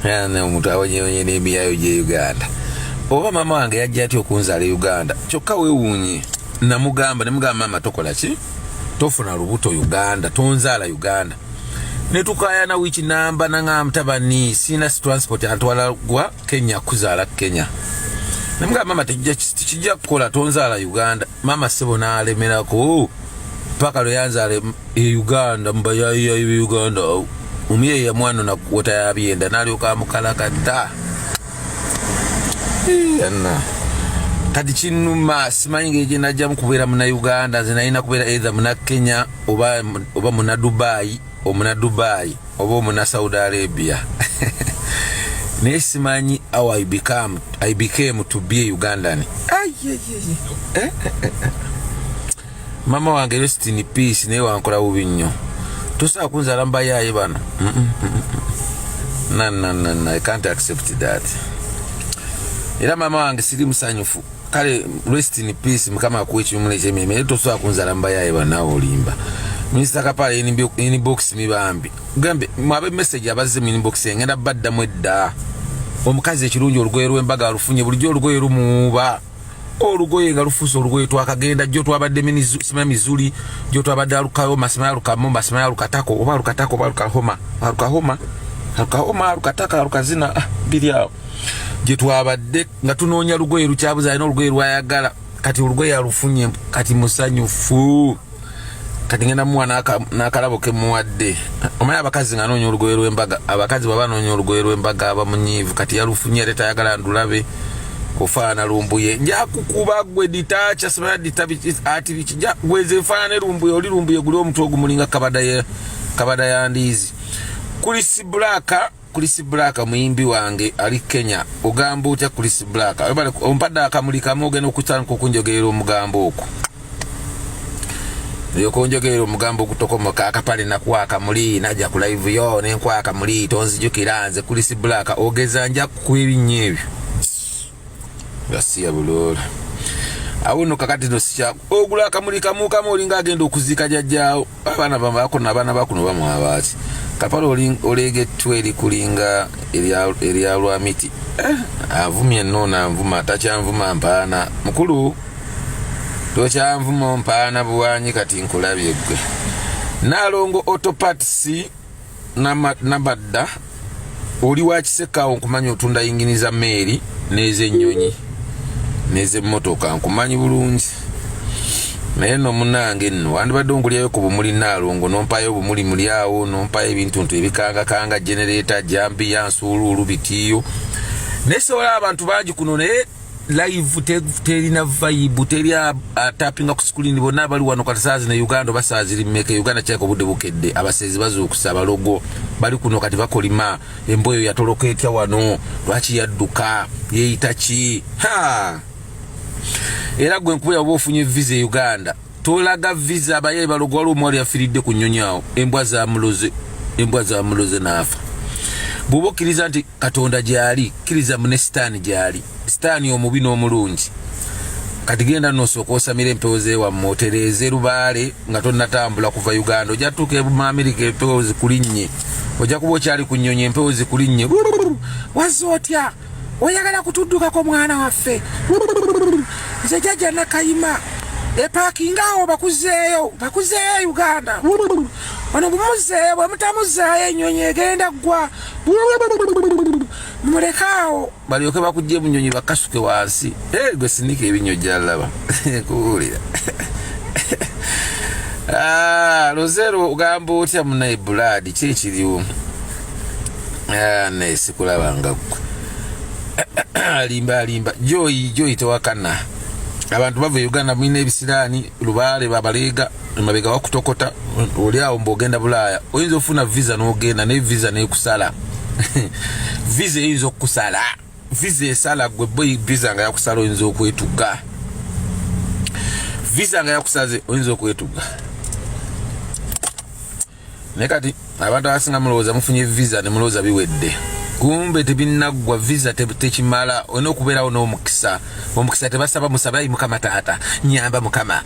Omuntu awonyewonye n'emiyayo gye Uganda. Oba maama wange yajja atya okunzaala e Uganda? Kyokka weewuunye, namugamba nemugamba, "Maama, tokola ki, tofuna lubuto Uganda, tonzaala Uganda." Netukayana wiiki namba, nangamba, "Mutabani, sirina transport antwala gwa Kenya kuzaala Kenya." Nemugamba, "Maama, tekijja kukola, tonzaala Uganda." Maama sebo n'alemerako paka lwe yanzaala e Uganda mubayayiyayi Uganda. Omuyeyi yamwanona wetayabyenda, n'alyoka amukalakata. Ana kati kinuma, simanyi ngeri gye najjamu kubeera muna Uganda. Nze nalina kubeera either muna Kenya oba muna Dubai, omuna Dubai oba omuna Saudi Arabia, naye simanyi how I became to be a Ugandan. Ai, ai, ai. Eh, eh, eh, eh. Mama wange, rest in peace, naye wankola bubi nnyo. Tosobola kunzaala mubayaaye bano. Na na na na, I can't accept that. Era mama wange, siri musanyufu. Kale rest in peace, Mukama akuwa ekiwumulo ekyemirembe, naye tosobola kunzaala mubayaaye bano, naawe olimba. Minisita Kapala, inbox mibambi gambe mwabe message abazze mu inbox, engenda baddamu edda. Omukazi ekirungi olugoye lw'embaga alufunye. Bulijjo olugoye lumuuba, olugoye nga lufuuse olugoye. Twakagenda jjo, twabadde simanya Mizuli, jjo twabadde alukahoma, simanya alukamoma, simanya alukatako oba alukatako oba alukahoma, alukahoma, alukahoma, alukataka, alukazina. Ah, biri awo gye twabadde nga tunoonya lugoye lukyabuza. Alina olugoye lwayagala, kati olugoye alufunye, kati musanyufu. Kati ngenda muwa n'akalabo kemuwadde. Omanyi abakazi nga anoonya olugoye lw'embaga, abakazi baba anoonya olugoye lw'embaga aba munyiivu. Kati yalufunye ate tayagala ndulabe. Ofaana Lumbuye, njakukuba gwe ditacha, simanya dita ati biki gweze nfaana ne Lumbuye. Oli Lumbuye guli omutwe ogumulinga kabada ya ndiizi. Chris Black, Chris Black muyimbi wange ali Kenya. Ogamba otya, Chris Black? Ompadde akamuli kamu, ogenda okutandika okunjogerera omugambo okwo, okunjogerera omugambo ogutokomoka. Akapale nakuwa akamuli, najja ku live yo nenkwa akamuli, tonzijukira nze Chris Black. Ogeza nja kukuba ebinnya ebyo gasiya buloola. Awo nno kakati no sikya ogula akamuli kamu kamu, olinga agenda okuziika jjajjaawo. Abaana bakuno, abaana bakuno bamwabaaki kapale oleega ettu erikulinga erya lwamiti. Eh, avumye nno, nanvuma, takyanvuma mpaana mukulu, tokyanvuma mpaana buwanyi. Kati nkulabye gwe Naalongo Autoparts Nabadda, oli wa Kisekaawo, nkumanyi otunda yingini za meeri n'ez'ennyonyi n'ez'emmotoka, nkumanyi bulungi. Naye nno munange nno wandibadde ongulyayo ku bumuli Naalongo, nompayo obumuli muli awo, nompayo ebintu ntu ebikangakanga, generator, jambiya, nsuuluulu, bitiiyo. Naye sobola abantu bangi kuno, naye live terina vibe, teri atapinga ku screen. Bonna abali wano kati saa zino Uganda oba saa ziri mmeka? Uganda kyaka obudde bukedde, abaseezi bazuukusa, abalogo bali kuno kati bakolima. Embwa eyo yatoloka etya wano? Lwaki yadduka? Yeeyita ki? Ha, era gwe nkubira, oba ofunye visa e Uganda, tolaga visa. Abaye balogo. Waliwo omuwala yafiiridde ku nnyonyi awo, embwa zamuloze, embwa zamuloze n'afa. Bw'oba okkiriza nti Katonda gyali, kkiriza mune Sitaani gyali, Sitaani omubi n'omulungi. Kati genda nosooka osamira empewo zewammwe, otereeze lubaale nga tonnatambula kuva Uganda. Ojja tuuka mu Amerika empewo zikulinnye, ojja kuba okyali ku nnyonyi empewo zikulinnye. Wazze otya? Oyagala kutuddukako mwana waffe? Nze jjajja Nakayima, epaakinga awo, bakuzeeyo, bakuzeeyo Uganda. Ono bumuzeeyo, bwe mutamuzaayo ennyonyi egenda ggwa. Muleke awo balyoke bakujje mu nnyonyi bakasuke wansi. Eh, gwe sinika ebinnyo gyalaba kuwulira. Ah, Lozero, ogamba otya munaye Bulaadi? Ki ekiriwo? Ah, naye sikulabanga ggwe. Alimba, alimba. Joyi, Joyi, tewakana. Abantu bava e Uganda, mulina ebisiraani, lubaale babaleega emabega wakutokota. Oli awo mbaogenda Bulaaya, oyinza okufuna visa n'ogenda, naye visa nekusala. Visa eyinza okukusala, visa esala gwe boy. Visa nga yakusala, oyinza okwetuga. Visa nga yakusaze, oyinza okwetuga. Naye kati abantu abasinga mulowooza mufunye visa ne mulowooza biwedde. Kumbe tebinaggwa, visa tekimala, olina okubeerawo n'omukisa. Omukisa tebasaba, musabe, "Ayi Mukama taata, nyamba Mukama,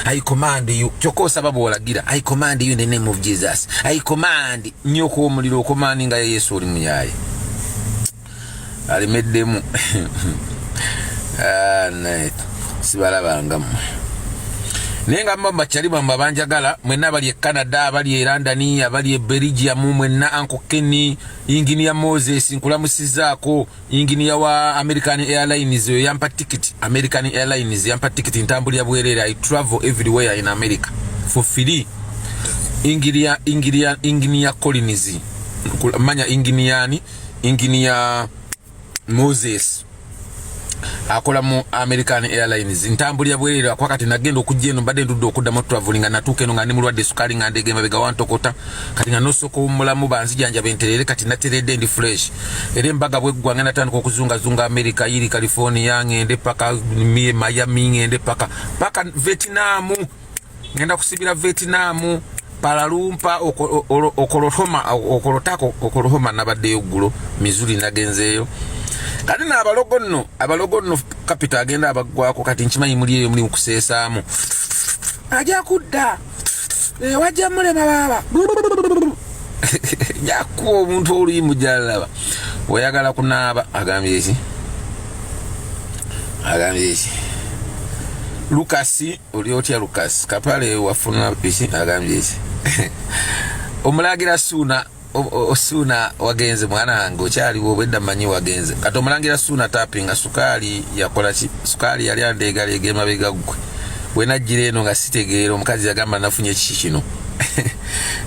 I command you." Kyokka osaba bw'olagira, "I command you in the name of Jesus, I command." Nnyo okuwa omuliro okomandi nga Yesu oli muyaye alemeddemu. Ah, naye sibalabanga mmwe, naye nga mba bakyali bamwe abanjagala mwenna abali e Canada, abali e London, abali e Belgium, mwenna, Uncle Kenny, Engineer Moses, nkulamusizaako. Engineer wa American Airlines oyo yampa ticket. American Airlines yampa ticket, ntambulira bwereere. I travel everywhere in America for free. Engineer Collins, manya engineer, Engineer Moses akola mu American Airlines, ntambulira bwerere. Kwa kati nagenda okujja eno, mbadde ndudde okuddamu traveling, nga natuuka eno nga ndi mulwadde, sukaali nga ndega emabega wantokota. Kati nga nosooka owummulamu, banzijanjaba enterere. Kati nateredde, ndi fresh. Era embaga bweggwa ngenda tandika okuzungazunga America, yiri California, ngende paka Miami, ngende paka Vietnam. Ngenda kusibira Vietnam, Palalumpa, Okolotoma, Okolotako, Okolahoma. Nabaddeyo ggulo Missouri, nagenzeeyo. Kati naabalogo nno, abalogo nno capital agenda abaggwako. Kati nkimanyi muli eyo muli mukuseesaamu, ajja kudda. Eh, wajja mulema baaba jakuba omuntu oluyimu gyalaba oyagala kunaaba. Agambye eki? Agambye eki? Lukasi, oli otya Lukasi Kapale? Wafuna biki? Agambye eki? Omulangira Suuna, Osuuna wagenze, mwana wange okyaliwo? Obwedda mmanyi wagenze. Kati omulangira Suuna tapinga sukaali yakola ki? Sukaali yali andeegaleega emabega. Ggwe bwenajjira eno nga sitegeera, omukazi yagamba nafunye kiki kino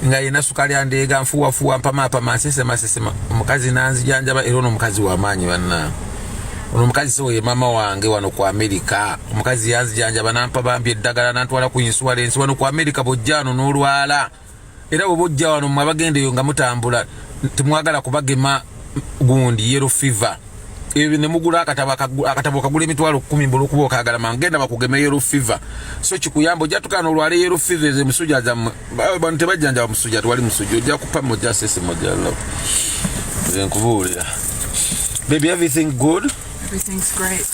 nga yena sukaali andeega, nfuwafuwa, mpamaapama, nsesemasesema. Omukazi nanzijanjaba. Era ono omukazi wamaanyi banna, ono omukazi sewo ye mama wange wano ku Amerika. Omukazi yanzijanjaba, nampa bambi eddagala, nantwala ku insurance wano ku Amerika. Bwojja wano n'olwala, era bweba ojja wano mwe abagenda eyo nga mutambula, temwagala kubagema gundi yellow fever. Ebyo nemugula akatabo, akatabo kagula 100,000 mbula okuba okagala mangu, genda bakugeme yellow fever. So kikuyamba ojja tukana olwala yellow fever. Ezo emisujja zammwe, bano tebajjanjaba musujja, tewali musujja. Ojja kupa mojja sese mojja love. Nze nkubuulira, baby, everything good? Everything's great.